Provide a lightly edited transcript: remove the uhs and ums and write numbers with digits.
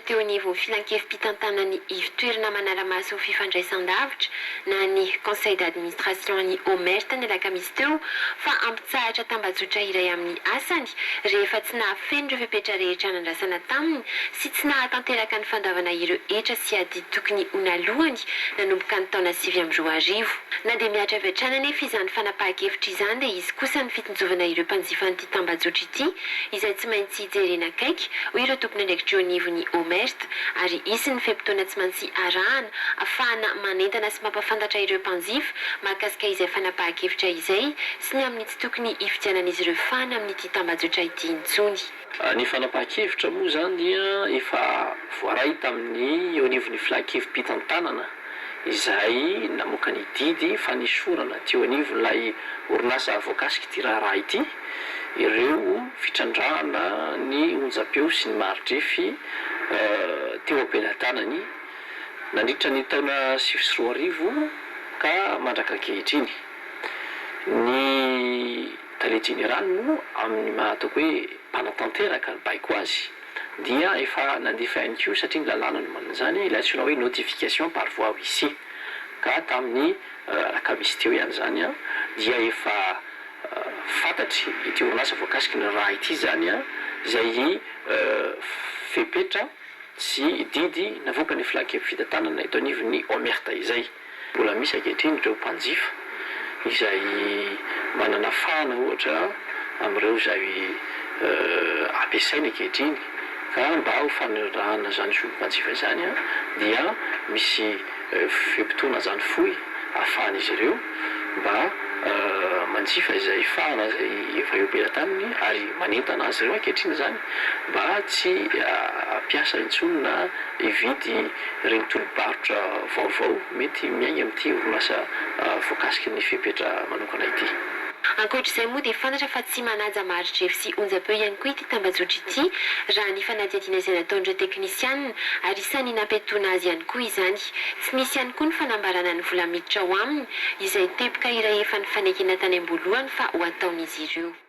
teo anivon'ny filankevi-pitantanan'ny ivon-toerana manara-maso ny fifandraisandavitra na ny Conseil d'administration ny Omert ny alakamisy teo fa hampitsahatra tambajotra iray amin'ny asany rehefa tsy nahafeno ireo fepetra rehetra nandrasana taminy sy tsy nahatanteraka ny fandoavana ireo hetra sy adidy tokony ho nalohany nanomboka ny taona 2009. Na dia mihatra avy hatrany anefa izany fanapahan-kevitra izany dia hisy kosa ny fitsinjovana ireo mpanjifan'ity tambajotra ity izay tsy maintsy jerena akaiky, hoy ireo tompon'andraikitra eo anivon'ny Omert, ary hisy ny fe-potoana tsy maintsy arahana afahana manentana sy mampafantatra ireo mpanjifa mahakasika izay fanapahan-kevitra izay sy ny amin'ny tsy tokony hividianan'izy ireo fahana amin'ity tambajotra ity intsony. Ny fanapahan-kevitra moa izany dia efa voaray tamin'ny eo anivon'ny filan-kevi-pitantanana izay namoaka ny didy fanesorana teo anivon'ilay orinasa voakasik'ity raharaha ity ireo fitrandrahana ny onjam-peo sy ny mari-drefy teo am-pelatanany nandritra ny taona 2009 ka mandrak'ankehitriny. Ny tale jeneraly moa amin'ny maha ataoko hoe mpanatanteraka ny baiko azy dia efa nandefa ihany koa satria ny lalàna no manana izany ilay antsoina hoe notification par voie huissier ka tamin'ny alakamisy teo ihany izany dia efa fantatry ity orinasa voakasiky ny raharaha ity izany izay fepetra sy didy navoakan'ny filan-kevi-fitantanana eto anivon'ny Omerta izay. Mbola misy ankehitriny ireo mpanjifa izay manana fahana ohatra amin'ireo izay ampiasaina ankehitriny ka mba ho fanirahana izany zon'ny mpanjifa izany dia misy fe-potoana izany fohy ahafahan'izy ireo mba manjifa izay fahana izay efa eo am-pelatanany ary manentana azy ireo ankehitriny izany mba tsy hampiasa intsony na hividy ireny tolo-barotra vaovao mety miainga amin'ity orinasa voakasiky ny fepetra manokana ity. Ankoatra izay moa dia fantatra fa tsy manaja mari-drefy sy onjam-peo ihany koa ity tambajotra ity raha ny fanadihadiana izay nataon'ireo teknisianina ary isan'ny nampiatoana azy ihany koa izany. Tsy nisy ihany koa ny fanambarana ny vola miditra ao aminy izay teboka iray efa nifanekena tany am-boalohany fa ho ataon'izy ireo.